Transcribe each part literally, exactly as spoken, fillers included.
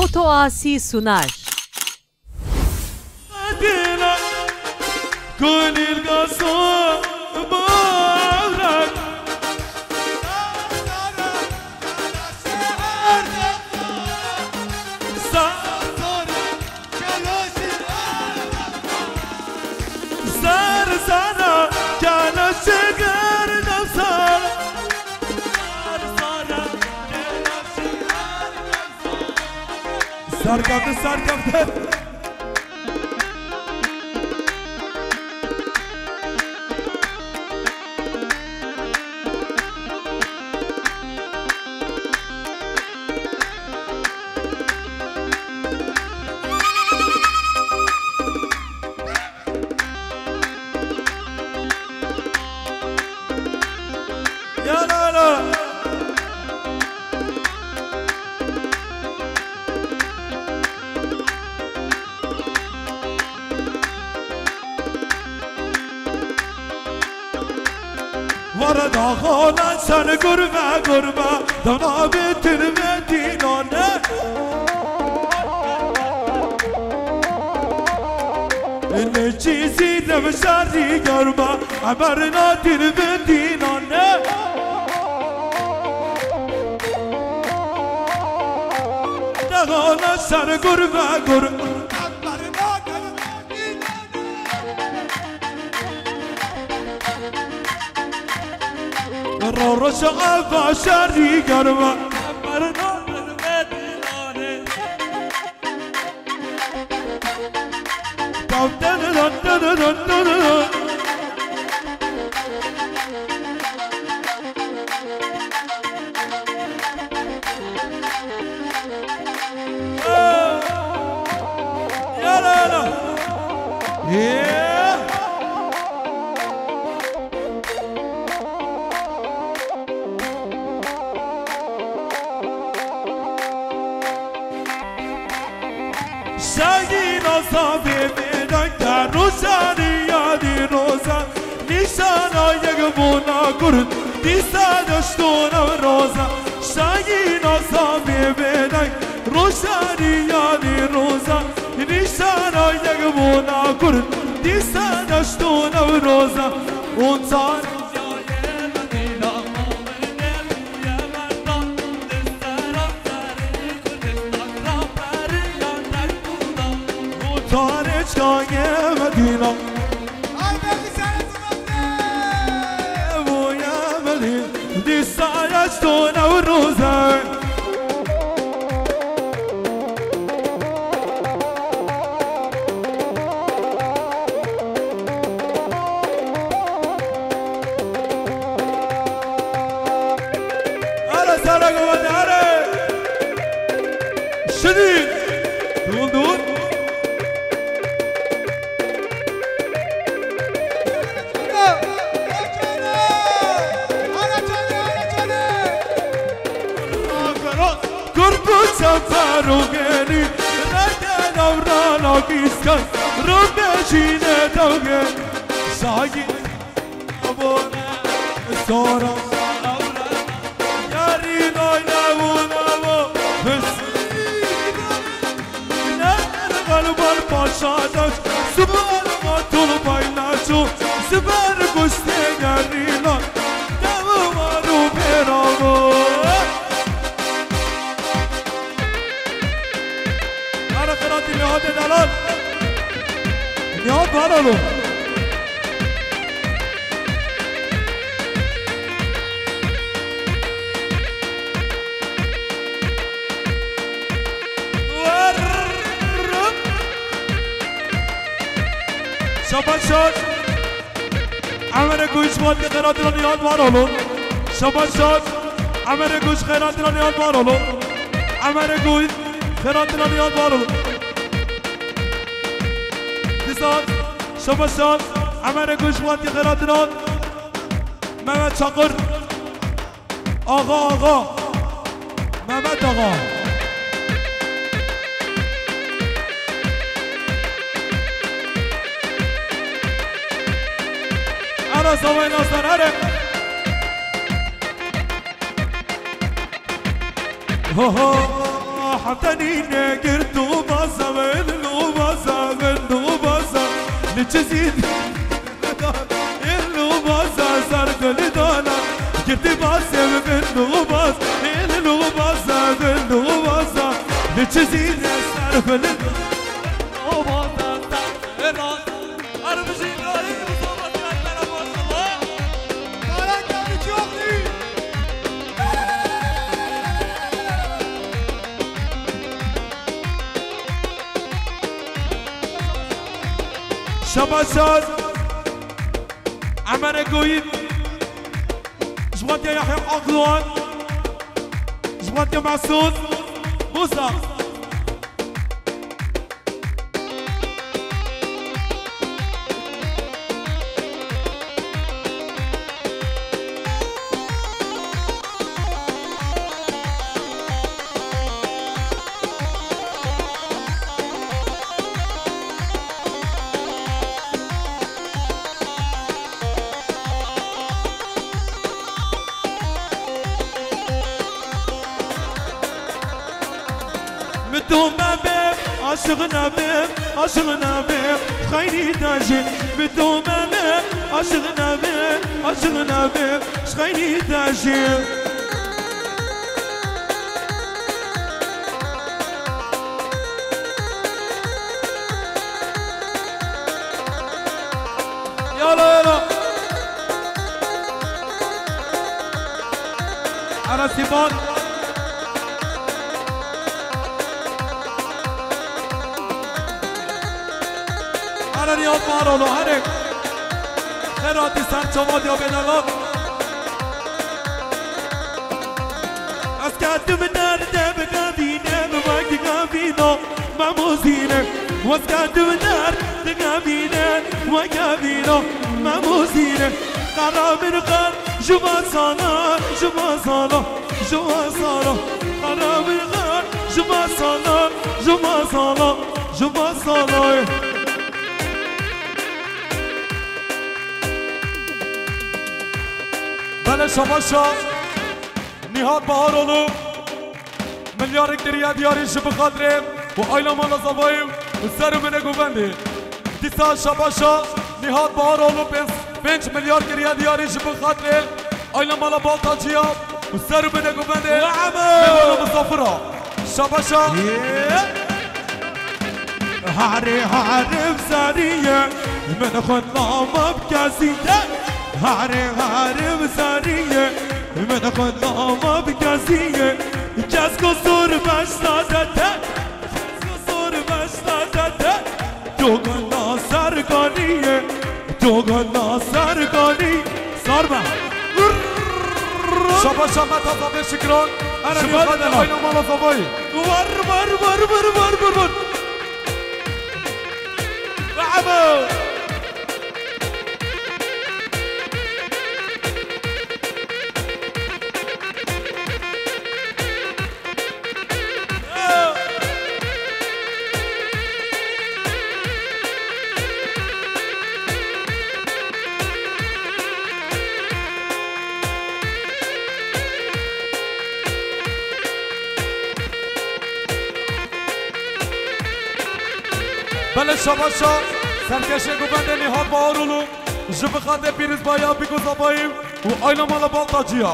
Otoasi Sunar. Serkeftin, serkeftin. Were daxana ser gurbe gurbe, dana bêtir ve dînane. Ne çîzî ne şerî gerbe, emer nadir ve dînane. Daxana ser gurbe gurbe. Rorişa eva şerî germe. Şahîna zavê vêdan ke rojaniya dîroza, nîşana yek bûna kurd, dîsa deşto Newroza. Şahîna zavê vêdan, rojaniya dîroza, nîşana yek bûna kurd, dîsa deşto Newroza. Untan Tarê çiqayê Medîna. Bûye Medîn, dîsa ya ji to Newroze. Are sara govende, are. Şidî. Dûn dûn. Kurd û çeper û genî, rete davranak îskan, rû bejîne dewge, şayî. Sora yarî nayne û nevo his. Ner galban paşa daş, subar matul baynaço, siber guştê gerîna, devu maru beravo. Ara xeratî Nihatê delal. Nihat var oğlum. Şabaş şaş. Emere kuş vatke xeratına niyaz var olun. Şabaş şaş. Emere kuş xeratına niyaz var olun. Emere kuş xeratına niyaz var olun. Dizan. Şabaş şaş. Emere kuş vatke xeratına. Mehmet Çakır. Axa, axa. Mehmet axa. Ara zavay nasar, are. Ho, ho. Haftanî negirto baza, el lo baza, el lo baza, li çizî el lo baza, zar gul dana, girti basê min lo baz, el lo baza, el lo baza, li çizî ne sar gul. O baza, sar gul. Erbijî Îbrahîm, Mustafa Diyankara, maşallah. Baran geldi, çok iyi. Şabaş Şaz, Emer Egoyî, ji xwe Yahya Akdoğan, ji xwe Mesûd, Musa. Min tu me bê, aşiq nebim, aşiq nebim, xeyrî te jî. Min tu me bê, aşiq nebim, aşiq nebim, xeyrî te jî. Yala, yala. Ara Sîban. Ara Riyad Marolo, herek. Xeratî ser çava diya bêdela. Ez ketim derde bigevîne, wek gevîno. Memozîne, wezka dûner digevîne, wegevîno memozîne. Qara min qar ji masala, ji masala, ji masala. Qara min qar ji masala, ji masala, ji masala. Bele şabaşa Nihat Baharoğlu. Milyarek kiriye diyarî ji bi xatirê û ayna mala zavayî û ser û binê govendê. Dîsa şabaşa Nihat Baharoğlu pênc, pênc milyar kiriye diyarî ji bi xatirê ayna mala Baltaciya û ser û binê govendê. Wa emo! Mêvan û misafira. Şabaşa. Yê. Harê harê bizariye, min xwe lama bi kesî de. Harê harê bizariye, min xwe lama bi kesî ye. Kes ku zor beşta de te, kes ku zor beşta de te. Dogana serganiye, dogana sergani. Sarma. Şabaşa Meta Zavê Şikran. Ana, ji nîvane xatirê dema. Ayna mala zavayî. Var, var, var. Bravo! Belê şabaşa serkeşê govendê Nihat Baharoğlu, ji bi xatirê pîrozbaya Bîgo Zavayî û ayna mala Baltaciya.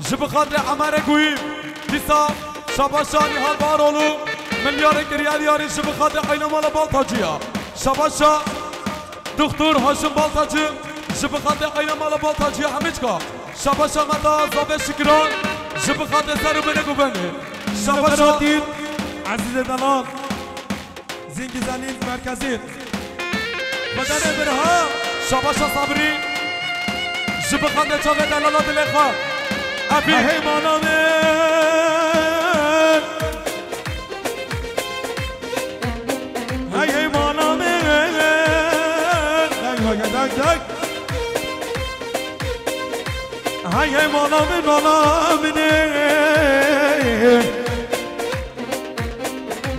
Ji bi xatirê Emere Guyî, dîsa şabaşa Nihat Baharoğlu, milyarek kiriye diyarî ji bi xatirê ayna mala Baltaciya. Şabaşa Doktor Haşim Baltacı, ji bi xatirê ayna mala Baltaciya Hemîçka. Şabaşa Meta Zavê Şikiran, ji bi xatirê ser û binê govendê. Şabaşa Beratîn, Ezîzê Delal. Zîngî Zelîl Merkezî. Bedenê Birha. Şabaşa Sabrî. Ji bi xatirê çavê delala dilê xwe. Efî. Hey, hey, mala min. Hey, hey, mala min. Deng, deng, deng, deng. Hey, hey, mala min, mala min.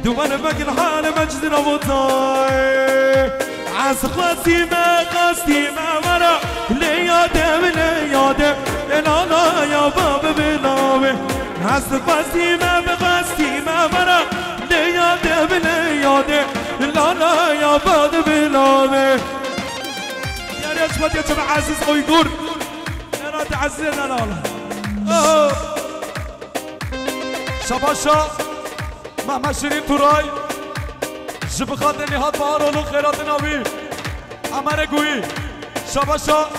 Duvar vekil hale mecdin avutay. Ez xwestî me, xwestî me vera. Lê yade, lê yade. Lê la la ya bab bi navê. Ez xwestî me, bi xwestî me vera. Xwedê çi be Eziz Uygur. Nera te Ezizê delal. Oh. Şabaşa Mehmet Şirîn Turay. Ji bi xatirê Nihat Baharoğlu xêratina wî. Emere Guyî. Şabaşa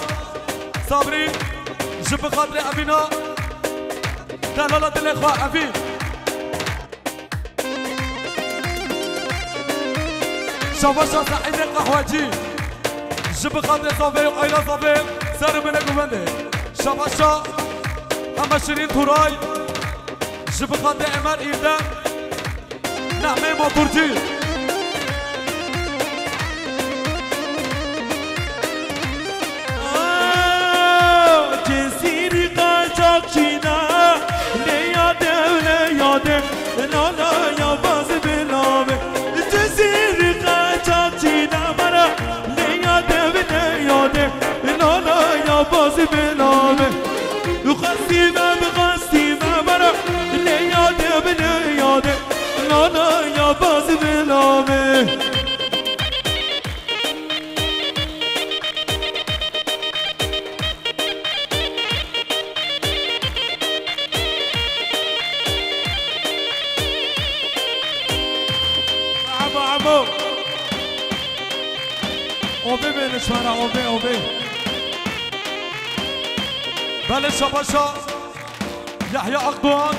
Sabrî. Ji bi xatirê Evîna. Delala dilê xwe Evîn. Şabaşa Seîdê Qehwecî. Ji bi xatirê Zafê û Ayla Zafê ser û binê guvendê. Şabaşa Heme Şirîn Turay. Ji bi xatirê Emer Îrdem. Nehmê Maturcî. Cezîrî qaçaxçî ne, lê ya dev, lê ya dev, la la ya baz bila be. Cezîrî qaçaxçî ne, mara, lê ya dev, lê ya dev, la la ya baz bila be. Xwestî me, bi xwestî me, mara, lê ya dev, lê ya dev, la la ya baz bila be. Emo, emo. Ovê bêne şara, ovê, ovê. Belê şabaşa Yahya Akdoğan.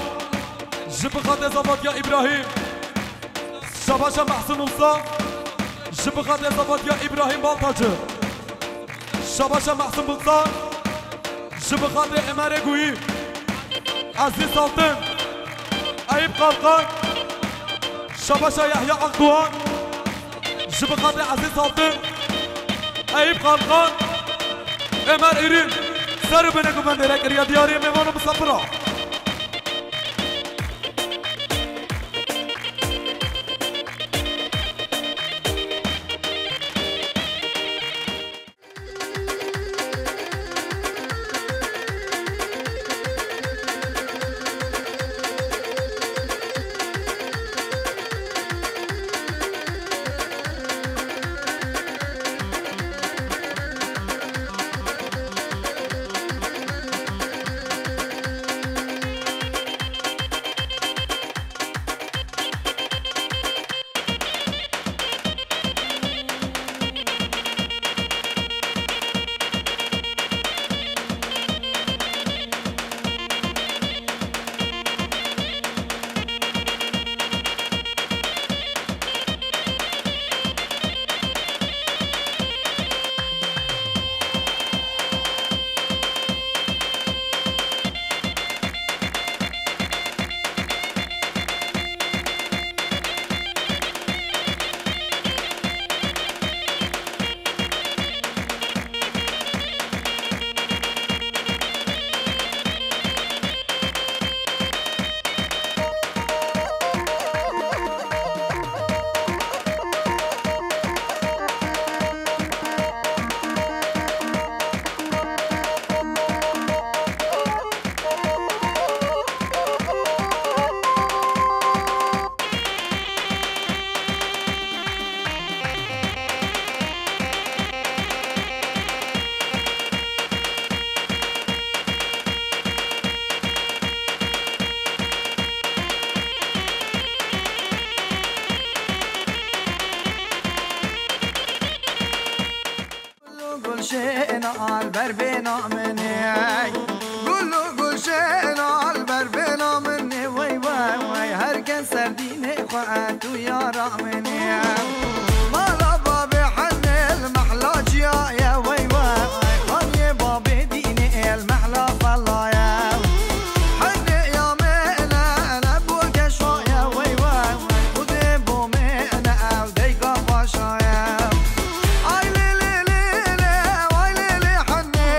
Ji bi xatirê Zavatya Îbrahîm. Şabaşa Mehsûn Usta. Ji bi xatirê Zavatya Îbrahîm Baltacı. Şabaşa Mehsûn Bultan. Ji bi xatirê Emerê Guyî. Ezîz Altın. Eyüp Kalkan. Şabaşa Yahya Akdoğan. Ji bi xatirê Ezîz Altın. Eyüp Kalkan. Emer Îrin. Ser û binê guvendê re kiriye diyariyê mêvan û misafira. Gul û gulşên al ber bêna min ê. Gul û gulşên al ber bêna min ê. Wey, wey, wey, her kes ser dînê xwe, tu yara min ê. Mala babê Henê li mehla çiya ye, wey, wey, xaniyê babê dînê li mehla fela ye. Henê ya min e, ne bo keşa ye, wey, wey, Xwedê bo min e, ew deyka paşa ye. Ay lê lê lê lê, ay lê lê Henê,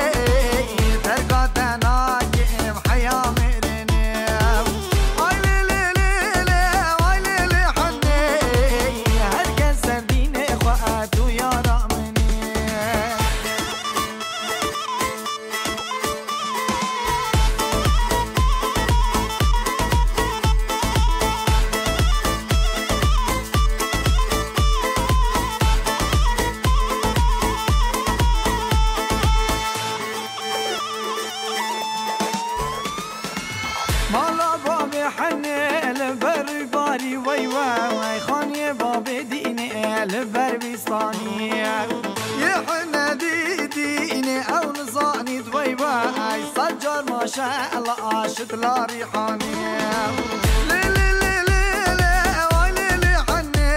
terka te nakim heya mêrê. Ay lê lê lê lê, ay lê lê Henê, her kes Li ber barî wey wey, xaniyê babê dînê li ber wî stanî. Yê hine dî dînê ew nizanît wey wey, sed car maşe'la aşit la rîhanî. Lê lê lê lê lê, way lê lê henê,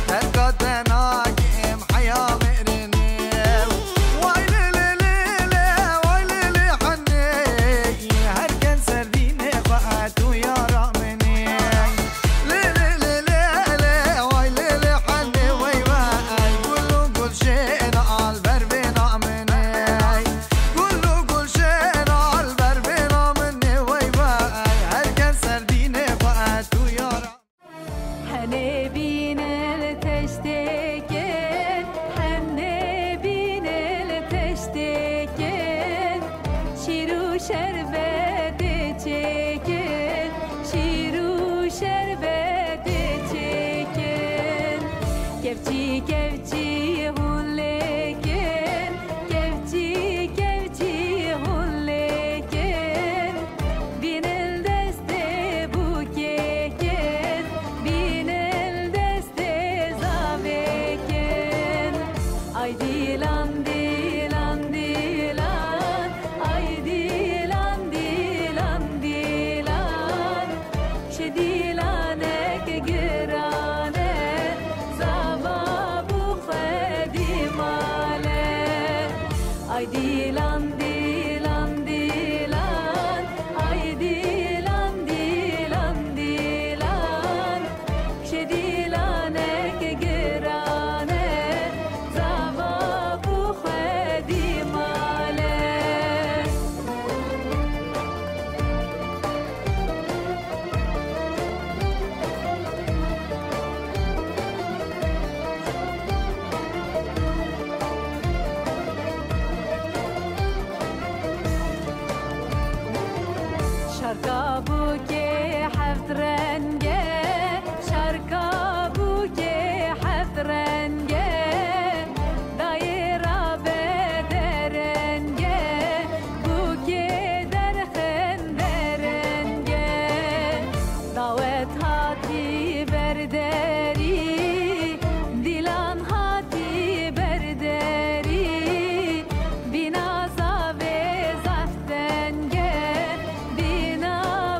terka te nakim heya mêrê. Way lê lê lê lê, way lê lê henê, her kes ser dînê xwe tu yara min î. Lê lê lê lê lê, way lê lê henê, wey wey, gul û gulşên al ber vêna min î. Gul û gulşên al ber vêna min î, wey wey, her kes ser dînê xwe tu yara. Henê bînil teştêkin, henê bînil teştêkin, şîr û şerbetê çêkin, şîr û şerbetê çêkin. Kevçî kevçî hûn lêkin, kevçî kevçî hûn lêkin. Bînil destê bûkê kin, bînil destê zavê kin. Ay dîlan, dîlan, dîlan, ay dîlan, dîlan, dîlan. Ji dîlanek giran e, zava bû xwedî male. Ay dîlan, dîlan, dîlan, ay dîlan, dîlan, dîlan. Ji dîlanek giran e, zava bû xwedî male. Şarka bûkê heft reng e, şarka bûkê heft reng e, dayê rabe dereng e, bûkê derxin dereng e. Dawet hatî ber derî, dîlan hatî ber derî, bîna zavê zaf teng e, bîna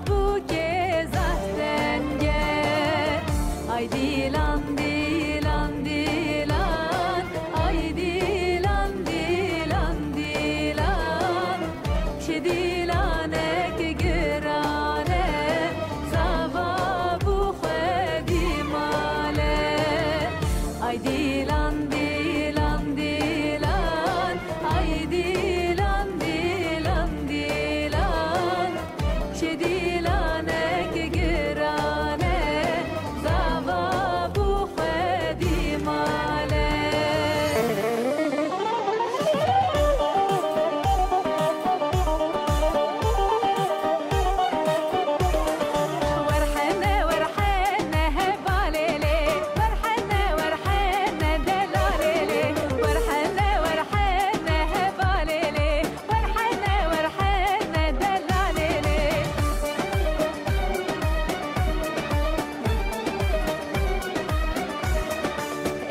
bûkê zaf teng e. Ay dîlan, dîlan, dîlan, ay dîlan, dîlan, dîlan. Ji dîlanek giran e, zava bû xwedî male. Ay dîlan, dîlan, dîlan, ay dîlan, dîlan, dîlan. Ji dîlanek giran e, zava bû xwedî male. Werhene, werhene, hevalê lê. Werhene, werhene, delalê lê. Werhene, werhene, hevalê lê. Werhene, werhene, delalê lê.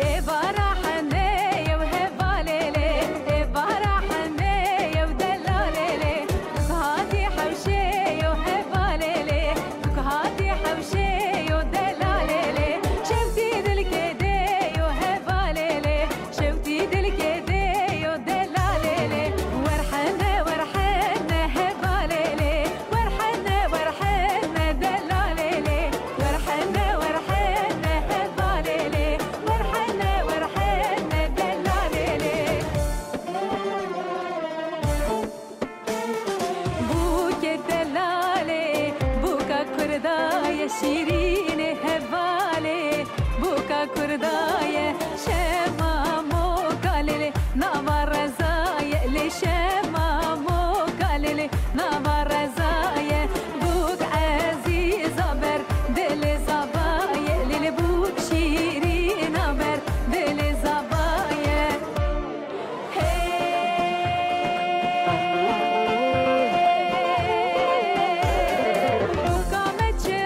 Ê bara hene yew hevalê lê, ê bara hene yew delalê lê. Hatî hewşê yew hevalê lê, hatî hewşê yew delalê lê. Şewtî dilkê dê yew hevalê lê. Şewtî dilkê dê yo delalê lê. Werhene, werhene hevalê lê. Werhene, werhene delalê lê. Werhene, werhene hevalê lê. Werhene, werhene delalê lê. Bûkê delalê, bûka kurda ye şîrînê hevalê, bûka kurda ye şema moka lê lê, nava reza ye lê şema moka lê lê, nava reza ye. Bûk ezîza ber dilê zava ye lê lê, bûk şîrîna ber dilê zava ye. Hey, bûka me çi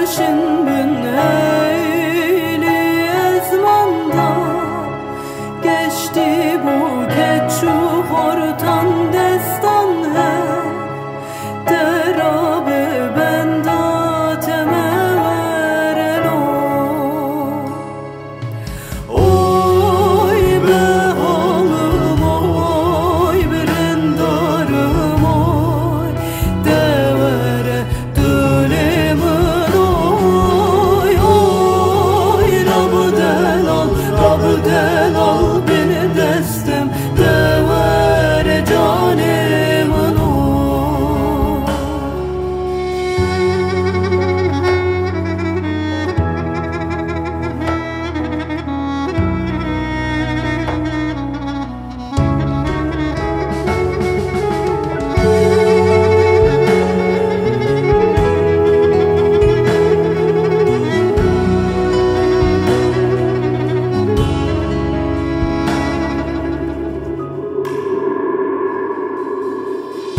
Şin bin eylî ezmanda, geçtî bû keç û xortan destan he, te ra bi benda te me wereno. Oy be halim oy, birindarım oy, de were dilê min oy, oy, Rab delal, Rab delal, bin destim, de were canê min oy.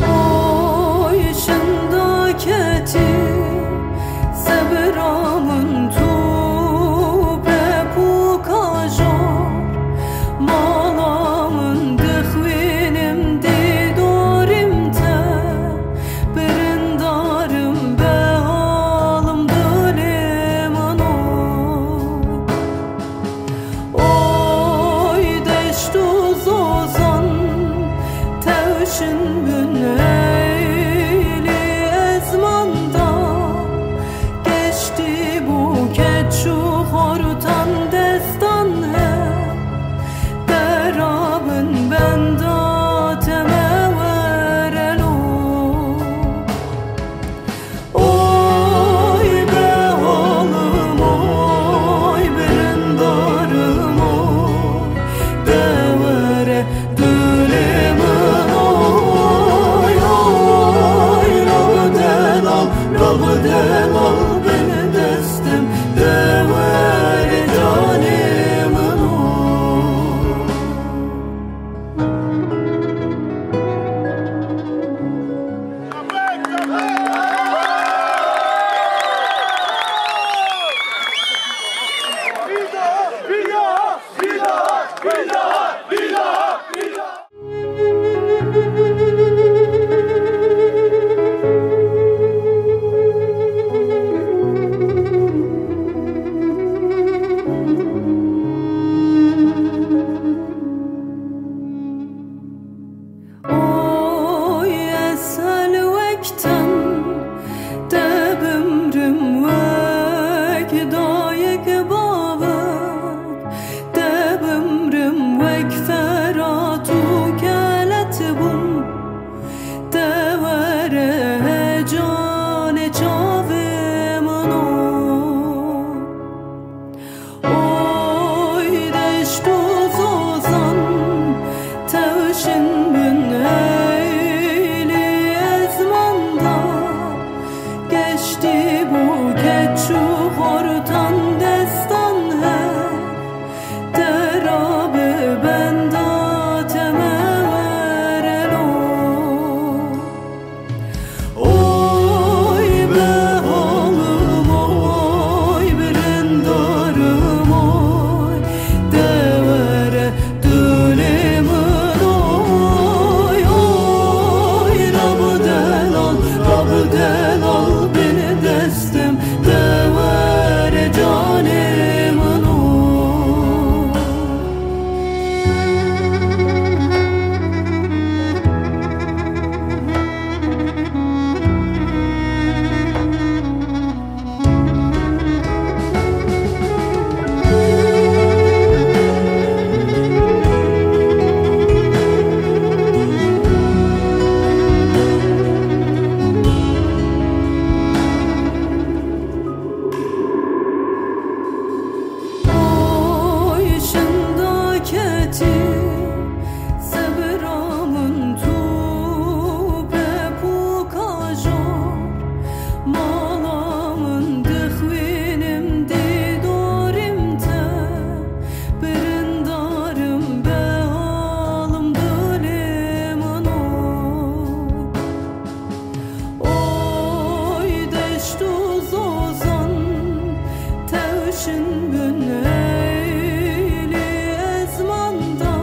Oy şinda ketî, sebira min tu be pûka jo. Mala min dixwînim dî dorîm te, birindarim be halim dilê min o. Oy deşt û zozan, tewşin bin eylî ezmanda, geçtî bû keç û xortan destan he, te ra bin benda te me wereno. Oy be halim oy, birindarım oy, de were dilê min oy, oy, Rab delal, Rab delal, bin destim, de were canê min oy. Oy ez hel wek tem, te bimrim wek dayik bavek, te bimrim wek Ferat û Kelet bûm, te were he canê çavê min o. Oy deşt û zozan, tewşin bin eylî ezmanda, geçtî bû keç û xortan destan he, te ra bi benda te me wereno. Oy be halim oy, birindarım oy, de were dilê min oy, oy, Rab delal, Rab delal, bin destim, de Çin bin eylî ezmanda,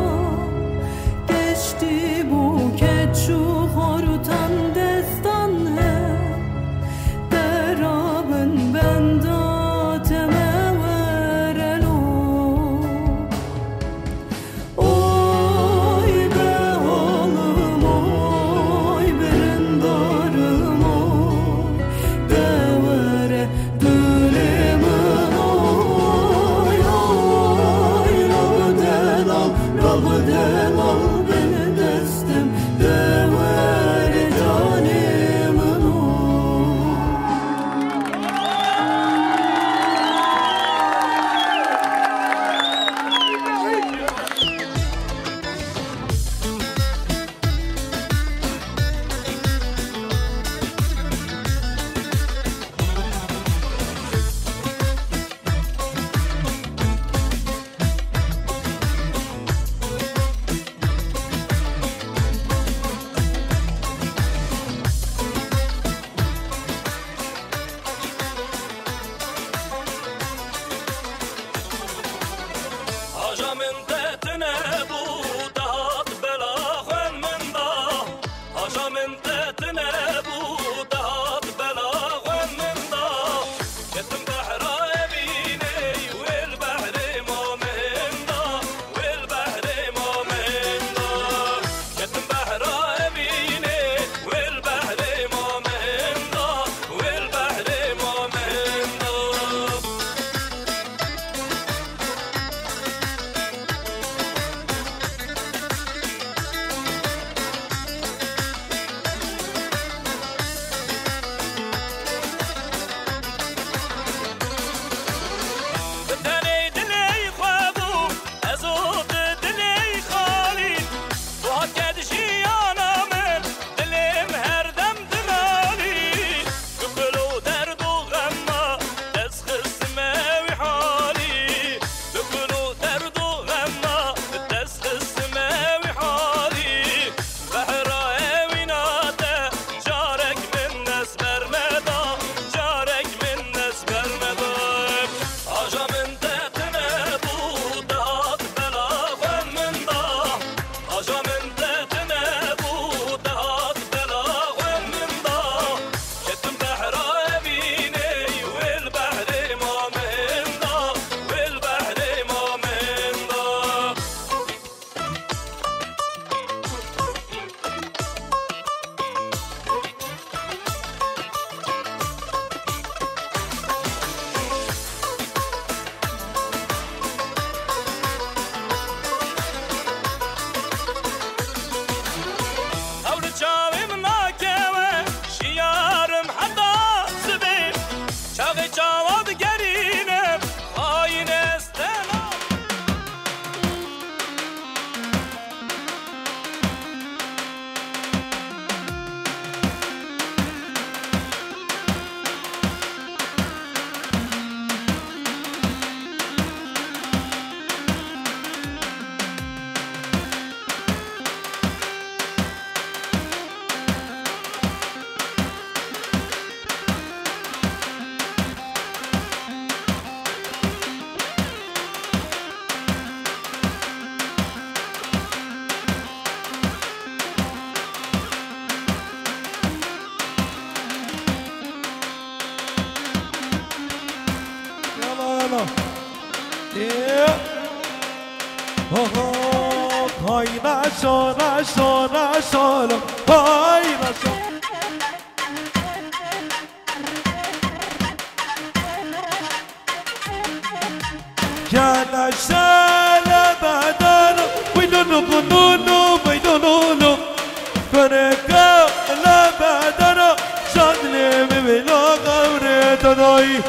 geçtî bû keç û xortan destan he, te rabin benda te me werelo. Oy be oğlum, oy birindarım, oy de were dilê min, oy, oy, la delal, la delal, bin destim, de were canê min, oy. Aja min te tine bû, dihat bela xwen min da. Aja min te tine bû, dihat bela xwen min da. Ketim behra Emînê, wê li behrê ma min da, wê li behrê ma min da. Ketim behra Emînê, wê li behrê ma min da, wê li behrê ma min da. Bi tenê dilê xwe bû, ez û tu dilê xalî. Buha ke di jiyana min, dilê min her dem dinalî. Bi kul û derd û xema, dest xistime wî halî. Bi kul û derd û xema, dest xistime wî halî. Behra ewîna te, carek min dest ber me da, carek min dest ber me da. Aja min te tine bû, dihat bela xwen min da. Aja min te tine bû, dihat bela xwen min da. Ketim behra Emînê, wê li behrê ma min da, wê li behrê ma min da. Ew li çavê min nakeve, şiyar im heta sibê. Çaxê çawa digerînim, xayîn ez te na. Yala, yala. Ê. Ho, ho. Hay naşo, naşo, naşo, lo. Hay naşo. Kele şele bedel, weydunuk nunu, weydununu. Fereka le bedel, şadlê mi velo gavre tadayı.